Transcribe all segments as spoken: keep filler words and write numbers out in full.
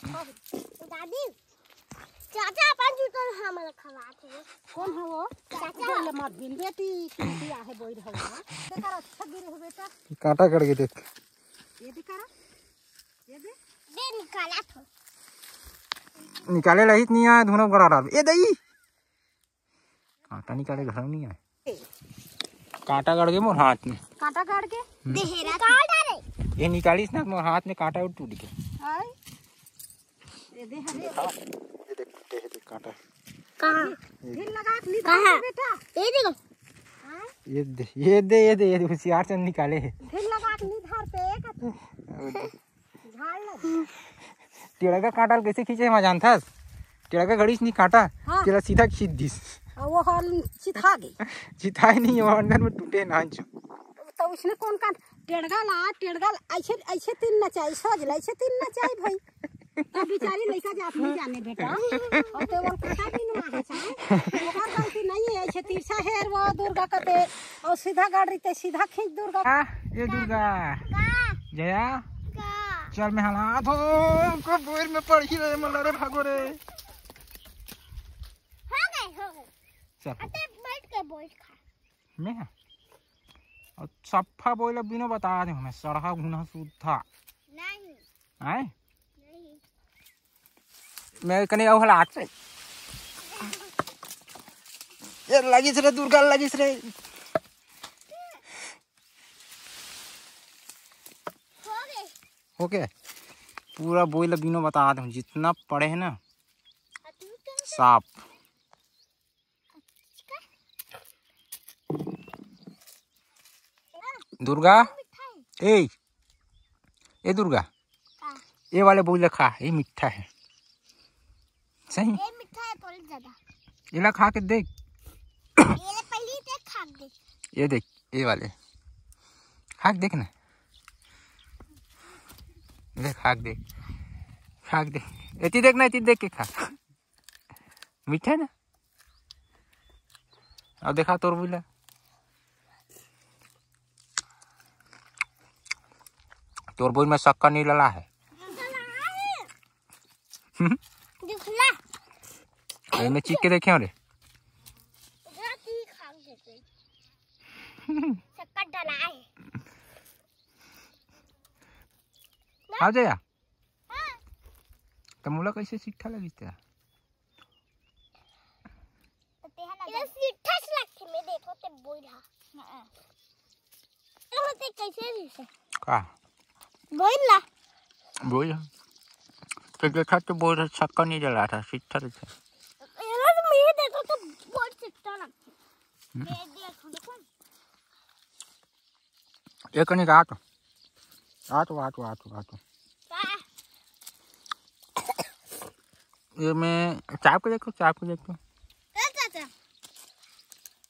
दादी, चाचा अपन जूता हमला खवात हे। कौन है वो? चाचा। बोल मत बिन बेटी, किंती आहे बोल रहा है। देखा अच्छा गिरे हो बेटा। कांटा गड़ गे देख। ये देखा रहा? ये दे। दे निकाला थो। निकाले लहित नहीं आए, धुनो गड़ा डाल। ए दई। कांटा निकाले घर नहीं आए। कांटा गड़ गे मोर हाथ में। कांटा गड़ गे? हम्म। देहरा काट डाले। ये निकालिस ना, मोर हाथ में कांटा टूट गे। आय। ये दे हरे। ये देख, ये देख कांटा। कहाँ? ढील लगा के निकाल कहाँ? बेटा। ये देखो। हाँ? ये दे, ये दे, ये दे, ये दे, होशियार से निकाले। ढील लगा के नहीं धरते, एक वो दे। झाड़ लग। टेड़गा कांटा ल कइसे खींचे हे, मैं जानथस? टेड़गा गड़ीस नहीं कांटा, हाँ। तेला सीधा खींच दिस। और वो हल चिथा गई। चिथाए नहीं, वो अंदर में टूटे नानचो। तो उसने कौन कांट, टेड़गा ला, टेड़गा ला, ऐसे, ऐसे तीन ना चाहिए, सोच ले, ऐसे तीन ना चाहिए भाई। तो बेचारी लइका जात नहीं जाने बेटा। और तो वो कांटा भी नहीं आना चाहिए। ओकर गलती नहीं है, ऐसे तिरछा हेर वो दुर्गा कते, और सीधा गाड़ी ते सीधा खींच दुर्गा। हाँ, ये दुर्गा। का? जया। का? चल, मैं हलात हो, को बोर में पड़ ही रहे, मल्ला रे, भागो रे। हो गए, हो गए। चल। अते बैठ के बोल खा। मैं? और सफा बोल बिनो बता दे हमें, सड़हा घुना सुद्धा। नहीं। आए? नहीं। मैं कने अउ हलात से। ये लगिस रे, दुर्गा लगिस रे। हो गए। हो गए? पूरा बोइला बिनो बता दे, जितना पड़े है ना, साफ। दुर्गा, ए, ए दुर्गा, का? ये वाले बोइला खा, ये मीठा है। सही? ये मीठा है थोड़ा ज्यादा। एला खा के देख। ये ले पहले देख, खा के देख। ये देख, ये वाले। खा के देख ना। देख, खा के देख। खा के देख। एती देख ना, एती देख के खा। मीठा है ना? अब देखा तोर बोइला। तोर बोइला में शक्कर नहीं लला है। हम्म? दिखला। अरे मैं चीख के देखे हो रे। रात ही खा लेते। शक्कर डाला है। आ जाया। हाँ। तो मोला कैसे चिट्ठा लगी था? तो तेहा ना इधर जाने। सीधा से लगती मैं देखो ते बोल रहा। हाँ। तो होते कैसे भी से? का? बोल ला। बोल। तो देखा तो बोल रहा, छक्का नहीं डला था, सीधा था। ये लो तो मैं देखो तो बोल सकता ना। हम्म। ये देखो, देखो। ये कनी का auto. Auto, auto, auto, auto. का? ये मैं चाप के देखो, चाप के देखो। ए चाचा,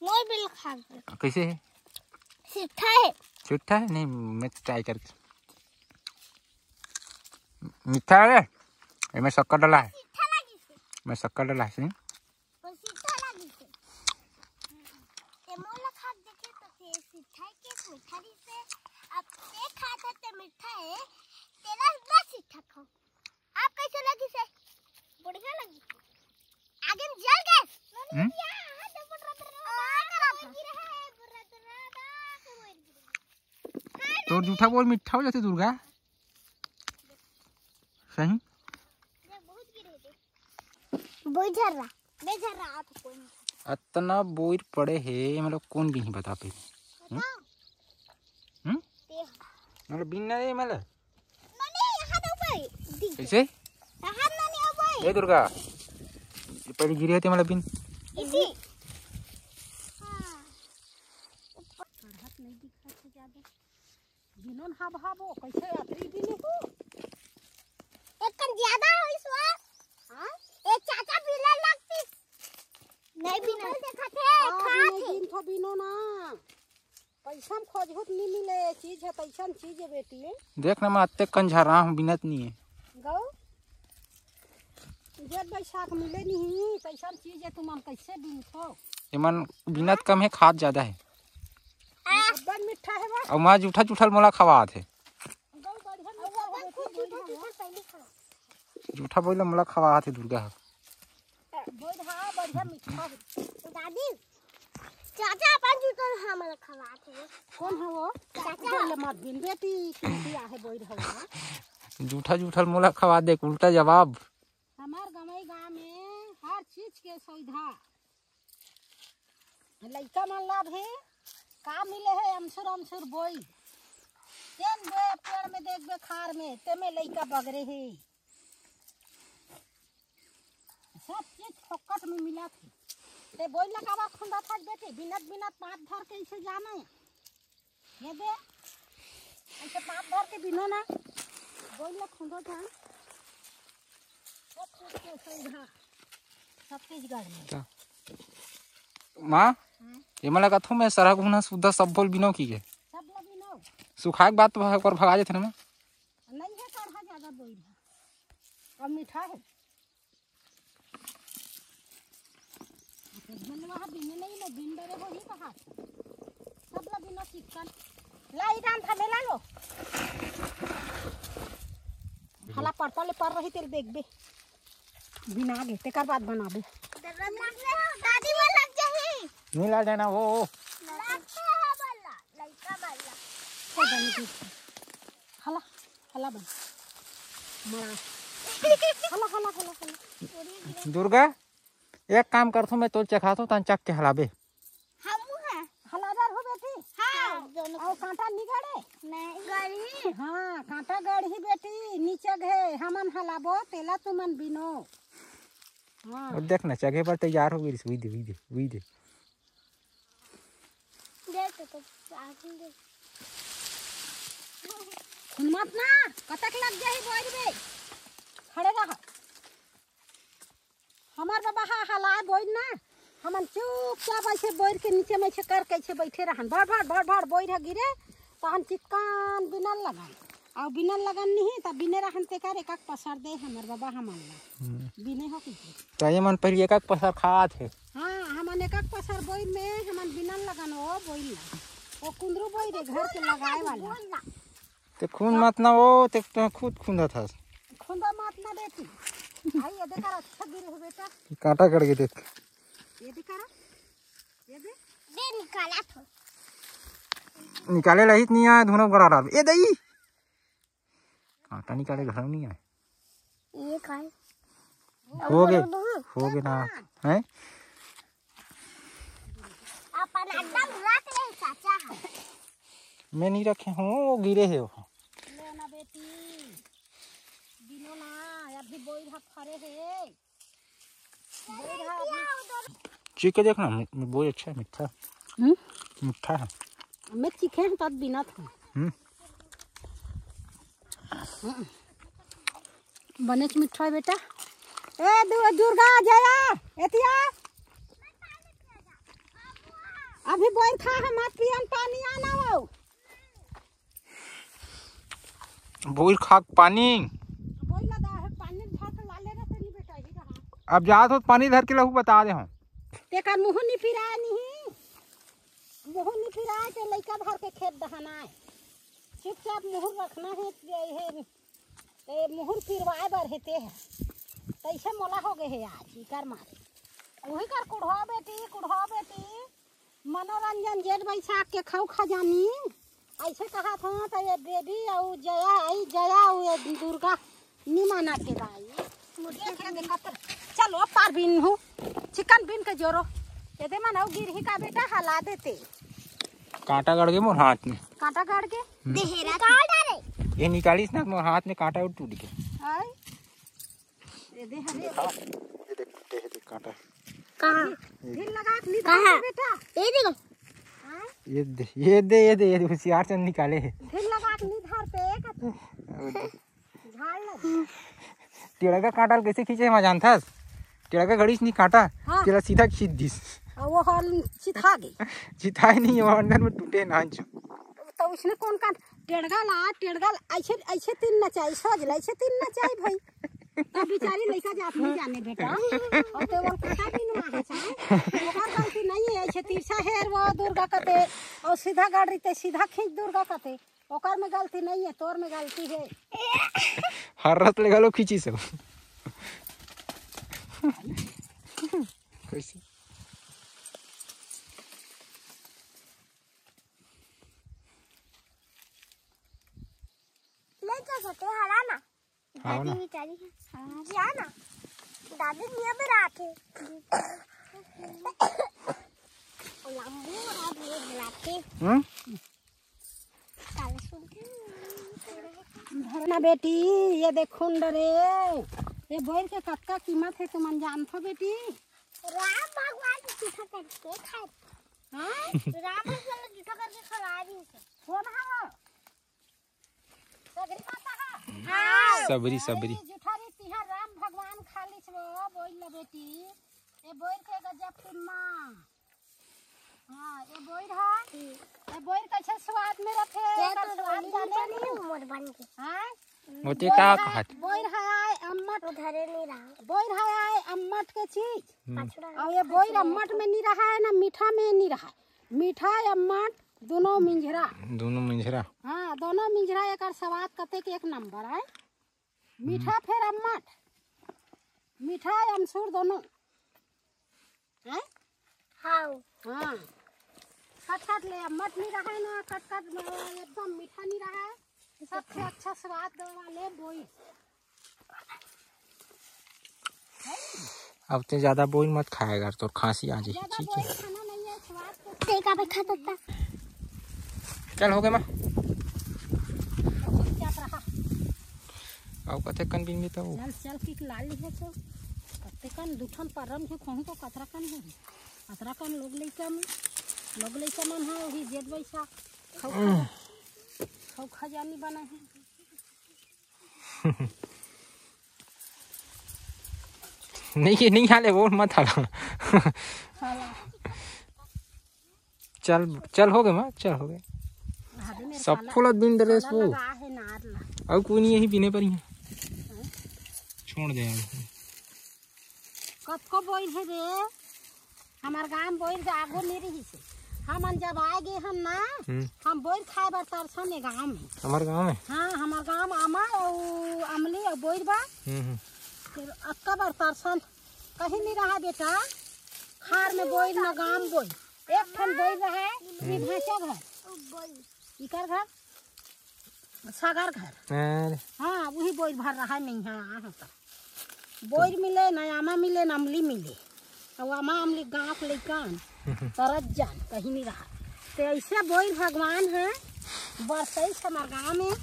मोर बिल खा गए। कैसे है? सीधा है। सीधा है? नहीं, मैं ट्राई करके। मीठा है रे। ये मैं शक्कर डाला है। सीधा लगी से। मैं शक्कर डाला है, सुन। वो सीधा लगी से। ते मोला खा देखे तो ते सीधा के मीठा दी से। अब ते खा था ते मीठा है। तेरा ना सीधा खाओ। आप कैसे लगी से? बढ़िया लगी। आगे में जल गए। हम्म? तो झूठा बोल, मीठा हो जाते दुर्गा। सही? बोई झर्रा, मैं झर्रा आप कोई नहीं। अतना बोइर पड़े हे, मतलब कौन भी नहीं बता पे। हम्म? बताओ। हम्म? ते। मतलब बिन नहीं मतलब। मने यहाँ दो भाई। कैसे? यहाँ मने ओ भाई। ए दुर्गा, ये पहले गिरे थे मतलब बिन। इसी। हाँ। चढ़त नहीं दिखा थे ज्यादा। बिनोन हब हबो, कैसे अतरी बिनी हो? एक कन ज्यादा होइस वा। हाँ? ए चाचा बिना लगती। नहीं बिना। देखा थे, हाँ, खा नहीं थे। बिन थो बिनो ना। पैसा में खोजहू त नहीं मिले, चीज है, पैसा में चीज है बेटी। देख ना, मैं अत्ते कंझरा हूँ, बिनत नहीं है। गौ? जेठ बैसाख मिले नहीं, कैसन चीज है, तुमन कैसे बिनथो? एमन बिनत कम है, खात ज्यादा है। अब्बड़ मीठा है बा। अउ माँ जूठा जूठल मोला खवात है। गौ बढ़िया मीठा है, खूब मीठा है। पहले खा। जूठा बोइर ला मोला खवात हे दुर्गा ह। बोइर हा बढ़िया मीठा हे। दादी, चाचा अपन जूठा ला हमला खवात हे। कौन हे वो? चाचा। बोइर ला मत बीन बेटी, किमती आहे बोइर हा। जूठा जूठा मोला खवा दे, उल्टा जवाब। हमार गंवई गांव में हर चीज के सुविधा। लइका मन ला भी का मिले हे? अमसुर अमसुर बोइर। तेन बे पेड़ में देखबे खार में, तेमे लइका बगरे हे। सब चीज फोकट में मिलत हे। ते बोइर ला काबर खुंदत हस बेटी? बिनत बिनत पात धर के इसे जाना हे। ये दे, ऐसे पात धर के बिनो ना, बोइर ला खुंदो जान। सब कुछ के सुविधा, छत्तीसगढ़ में। अच्छा। माँ, हाँ। ये मला कथो मैं सरहा घुना सुद्धा सब बोइर बिनो की के? सब ला बिनो। सुखाए के बाद तो ओकर भगा जाथे ना माँ? नहीं है सरहा ज्यादा बोइर है। और मीठा है। झुलवा ह बिने नहीं, मैं बिन डरे होही कहा। सब ला बिना चिक्कन। ला, ई डांठ ले ला लो। हला परता ले पर रही तेल देखबे। बिना गे, तेकर बाद बनाबे। दादी वो लग जाही। नहीं ला जाना वो। लगते है बल्ला, लइका बल्ला। हो जाने दे। हला, हला बन। मड़ा। हला, हला, हला, हला। दुर्गा, एक काम करथो, मैं तोल चखाथो, तन चख के हलाबे। हमू है। हलाबर हो बेटी। हाँ, दोनों। और कांटा निगड़े? नहीं। गड़ी। हाँ, कांटा गड़ी बेटी, नीचे घे, हमन हलाबो, तेला तुमन बिनो। हाँ। और देख ना, चघे बर तैयार हो गई, उई दे, उई दे, उई दे। दे तो, तो, आगे दे। खुन मत ना, कतक लग जाही बोइर बे। खड़े रह। हमार बाबा हा हलाए बोइर ना, हमन चुपचाप ऐसे बोइर के नीचे में ऐसे करके ऐसे बैठे रहन। भड़ भड़ भड़ भड़ बोइर ह गिरे, तहन चिक्कन बिनल लगन। अउ बिनल लगन नहीं, त बिने रहन तेकर एकक पसर दे हमर बाबा हमन ला। हम्म। बिने हो कि? त ये मन पहले एकक पसर खात हे। हाँ, हमन एकक पसर बोइर में हमन बिनल लगन ओ बोइर ला। ओ कुंदरू बोइर रे घर के लगाए वाला। ते खुंद मत ना ओ, ते तो खुद खुंदत हस। खुंदा मत ना बेटी। आई ये देखा अच्छा गिरे हो बेटा। कांटा गड़ गे देख। ये देखा रा। ये दे। दे निकाला थो। निकाले लहित नहीं आए, धुनो गड़ा डाल। ए दई। कांटा निकाले घर नहीं आए। ये खाए। हो गे, हो गे ना। हैं? अपन अड्डा में रख ले चाचा। मैं नहीं रखे हूँ, वो गिरे है वो। ले ना बेटी, बिनो ना, अभी बोइर ह फरे है। बोइर ह अभी चीख के देखना, मि-, बोइर अच्छा है, मीठा। हम्म? मीठा है। मैं चीखे हूँ तब बिना था। हम्म। बनेच मिठा है बेटा। ए दु-, दुर्गा, जया, एतिया। अभी बोइर खा हम मत पियन पानी आना वो। बोइर खा पानी। बोइर ला दा है पानी धर के ला ले रे तनी बेटा ही रहा। अब जात हो पानी धर के लहू बता दे हम। तेकर मुँह नहीं पिराए नहीं। मुँह नहीं पिराए ते लइका भर के खेत दहनाए। चुपचाप मुँह रखना है, ये है। ए, मुहुर पिरवाए बर हे ते ह। तइसे मोला हो गे हे आज, इकर मारे। उही कर कुढ़वा बेटी, कुढ़वा बेटी, मनोरंजन जेठ बैसाख के खऊ खजानी। अइसे कहत हव त ये बेबी अउ जया, अई जया अउ ये दुर्गा नी मानत हे दाई। देख ले, देखत रह। चल, ओ पार बीन हूँ। चिकन बीन के जोरो। ये दे मन अउ गिरही का बेटा हला देते। कांटा गड़ गे मोर हाथ में। कांटा गड़ गे? हम्म। देहरा कांटा रे। ये निकालिस ना, मोर हाथ में कांटा अउ टूट गे। आय। ये दे हरे। देखा, ये देख, ये देख कांटा। कहाँ? ये। ढील लगा के नहीं कहाँ? धरते बेटा। ये देखो। हाँ? ये दे, ये दे, ये दे, ये दे, होशियार चंद निकाले है। ढील लगा के नहीं धरते, एक वो दे। झाड़ लग। टेड़गा कांटा ल कइसे खींचे हे, मैं जानथस? टेड़गा गड़ीस नहीं कांटा, हाँ। तेला सीधा खींच दिस। आ, वो हल चिथा गे। चिथाए नहीं, वो अंदर में टूटे नान चो। तो उसने कौन कान टेड़गा ला, टेड़गा ला, ऐसे, ऐसे तीन नचाई, सोच ले, ऐसे तीन नचाई भाई। तब बेचारी लइका जात नहीं जाने बेटा। और तो वो कांटा भी नहीं मारे चाहे। ओकर गलती नहीं है, ऐसे तिरछा हेर वो दुर्गा कते, और सीधा गाड़ रही ते सीधा खींच दुर्गा कते। ओकर में गलती नहीं है, तोर में गलती है। हर रस ले गलो खींची सब। कैसे? ले जा सकते हरा ना। हाँ दादी ना। बेचारी है। हाँ, जा ना। दादी निया पे रात है। लंबू और ये बुलाते। हम्म? काले सुन। धरना बेटी, ये देखो न रे, ये बोइर के कतका कीमत है, तुमन जानथो बेटी? राम भगवान के जूठा करके खाए। हाँ? राम भगवान के जूठा करके खवा दी से। कौन है वो? सबरी माता है? हाँ। सबरी, सबरी। अरे, जुठारी तिहार राम भगवान खा लिस वो, बोइर ल बेटी। ए बोइर के गजब कीमत। हाँ, ए बोइर है। ए बोइर कैसे स्वाद में रथे? ये एकर तो स्वाद रोली जाने नहीं नहीं। मोर बन के। हाँ? ओते बोइर का है, कहत? बोइर है आय अम्मट। वो धरे नहीं रहा। बोइर है आय अम्मट के चीज। हम्म। पछड़ा और ये बोइर अम्मट में नहीं रहा है, ना मीठा में नहीं रहा है। मीठा अम्मट दोनों मिंझरा। दोनों मिंझरा। हाँ, दोनों मिंझरा एकर स्वाद कतेक एक नंबर है। मीठा हम्म। फेर अम्मट, मीठा अमसूर दोनों। हैं? हाँ। हाँ। कट कट ले, अम्मट नहीं रहा है ना, कट कट में एकदम मीठा नहीं रहा है। सबसे अच्छा स्वाद वाले बोइर। अब ते ज्यादा बोइर मत खाएगा, तोर खांसी आ जाए, ज्यादा ठीक है? बोइर खाना नहीं है, स्वाद के तेरे का पे खा सकता। चल, हो गए माँ। चुपचाप रहा। अब कते कन बिन तो चल, चल, किक लाली है तो। कते कन दुठन परम है, कहूँ तो कतरा कन है। कतरा कन लोग लइका में, लोग लइका मन है, वही जेठ बैसाख। खौ खा, खौ खजानी बना है। नहीं, ये नहीं हाले, वो मत हाला। चल, चल, हो गए माँ, चल, हो गए। सब फूल दिन ड्रेस वो। अब कोई नहीं, यही पीने पर ही है। छोड़ दे यार। कतको बोइर हे रे, हमर गांव बोइर के आगू नहीं रहिस हे। हमन जब आए गे हन ना, हम्म। हम बोइर खाए बर तरसन ए गांव में। हमर गांव में? हाँ, हमर गांव में आमा अउ अमली अउ बोइर बा। हम्म, हम्म। फिर अतका बर तरसन कहीं नहीं रहा बेटा। खार में बोइर, ना गांव बोइर। एक ठन बोइर रहा है, ये भांचा घर। इकर घर। सागर घर। अरे। हाँ, वही बोइर भर रहा है, नहीं है, हाँ, हाँ, तो। बोइर मिले, ना आमा मिले, ना अमली मिले। अब आमा अमली गाँव के लइकन, तरत जान, कहीं नहीं रहा। ते ऐसे बोइर भगवान है, बरसई से हमार गाँव में,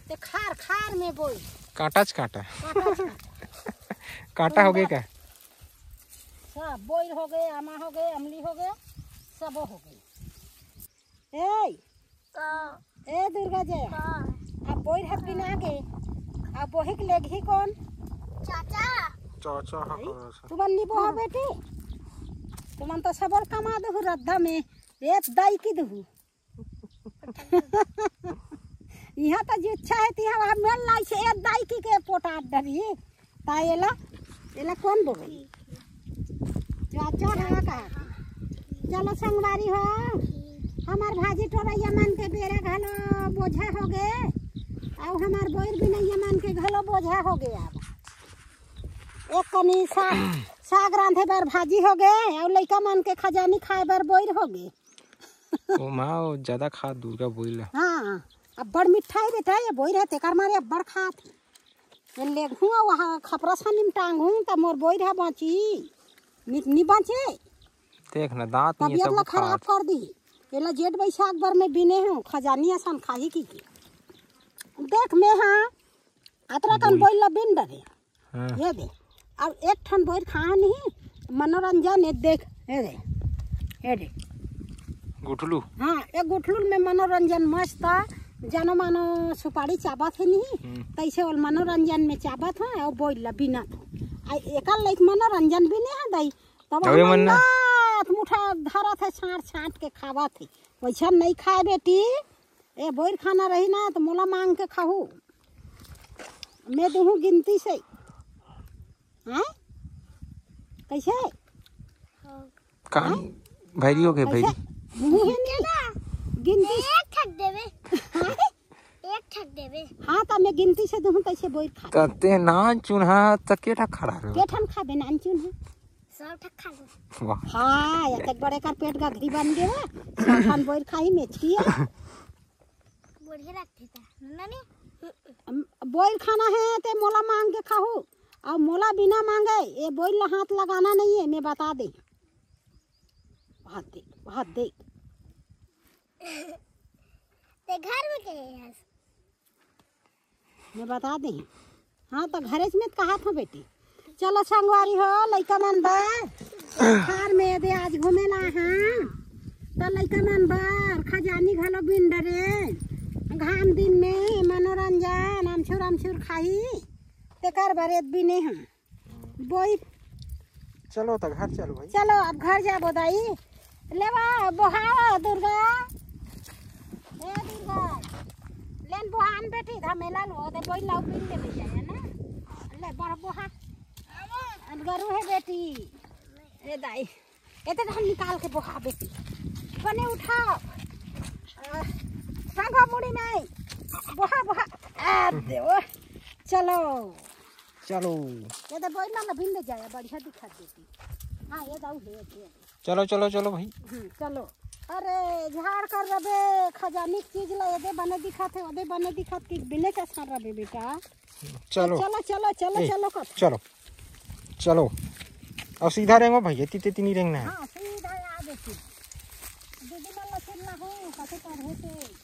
ते खार, खार में बोइर। कांटा च कांटा। कांटा च कांटा। कांटा हो गए का? सब बोइर हो गए, आमा हो गए, अमली हो गए, सबो हो गए। ए, का? ए दुर्गा जया, का? अब बोइर ह बिना गे, अब बोहिक लेगही कौन? चाचा। चाचा ह आई? कौन सा? तुमन नी बोहा बेटी, तुमन तो सबल कमा देहू रद्दा में, ए दाई की देहू। इहाँ तो जिच्छा है, तिहाँ वहाँ मेल लाई से, ए दाई की के पोटा डरी। ता एला, एला कौन बोवे? चाचा हा का? चलो संगवारी हो, हमार भाजी टोरैया मन के बेरा घलो बोझा हो गे, अउ हमार बोइर बिनैया मन के घलो बोझा हो गे। अब एक कनी साग, साग रांधे बर भाजी हो गे, अउ लइका मन के खजानी खाए बर बोइर हो गे। ओ माँ, ओ ज्यादा खा दुर्गा बोइर ला। हाँ, अब्बड़ मिठाई बेटा, ये बोइर हे, तेकर मारे अब्बड़ खात। ये लेगहूँ, वहाँ खपरा सानी में टांगहूँ, त मोर बोइर ह बाँची, नी, नी बाँचे। देख ना, दांत नहीं है तबियत तब ला खराब खात। कर दी। एला जेठ बैसाख बर में बिने हूँ, खजानी असन खाही की, की। देख में हाँ, अतरा कन बोइर। बोइर ला बिन डरे। हाँ। ये दे, अब एक ठन बोइर खा नहीं, मनोरंजन, ये देख, ये दे, ये दे। गुठलू। हाँ, एक गुठलू में मनोरंजन मस्त, जानो मानो सुपारी चाबत हे नहीं, हम्म। तैसे ओल मनोरंजन में चाबत हे, अउ बोइर ला बिनत हे। आ एकर लाइक मनोरंजन बिने हे दाई, तब अबे हमन मन ना। लात मुठा धरत हे, छांट छांट के खावत हे। वैसा नहीं खाए बेटी, ए बोइर खाना रही ना, तो मोला मांग के खाहू। मैं दूहूँ गिनती से। हैं? कैसे? कान भैरी हो गए, कैसे? भैरी। मुँह है नहीं ना। गिनती। एक ठक देवे। एक ठक देबे। हाँ, त मैं गिनती से दूहूँ, तैसे बोइर खा। त ते नान चुनहा, त के ठा खड़ा रहे? के ठन खाबे नान चुनहा? सब ठा खा ले। वाह। हाँ, एतेक बड़े कर पेट गगरी बन गे हे। सब ठन बोइर खाही मेचकी हे। बढ़िया लगथे त, नानी। अम, बोइर खाना हे ते मोला मांग के खाहू, अउ मोला बिना मांगे ये बोइर ला हाथ लगाना नहीं है, मैं बता दे। हाथ देख, हाथ देख। ते घर में के हस? मैं बता दे। हाँ, त घरेच में कहा था बेटी। चलो संगवारी हो, लइका मन बा। खार में दे आज घूमे ला, हाँ। त लइका मन बर खजानी घलो बिन डरे। घाम दिन में मनोरंजन, अमचूर अमचूर खाही। तेकर बर एद बिने हाँ। बोई। चलो त घर चलो भाई। चलो अब घर जाबो दाई। लेवा बोहाओ दुर्गा। ए दुर्गा। लेन बोहान बेटी, धा मेला लो, दे बोई लाउ बिन ले भैया, है ना? ले बड़ बोहा। अब गरु है बेटी। ए दाई। एते धान निकाल के बोहा बेटी। बने उठाओ। आ, टांगा मुड़ी में। बोहा, बोहा। आ, देव। चलो। चलो। ये तो बोई ना, ना बिन ले जाया, बढ़िया दिखा देती। हाँ, ये दाऊ है, ये। चलो, चलो, चलो भाई। हम्म, चलो। अरे, झाड़ कर रबे, खजानी के चीज ला, एदे बने दिखत हे, ओदे बने दिखत कि बिने के असन रबे बेटा। चलो। चलो, चलो, चलो, ए, चलो, कब? चलो। चलो। अब सीधा रेंगो भैया, तीते तीनी रेंगना है। हाँ, सीधा आ बेटी। दीदी मन ला सुनना हो, कते पढ़े से।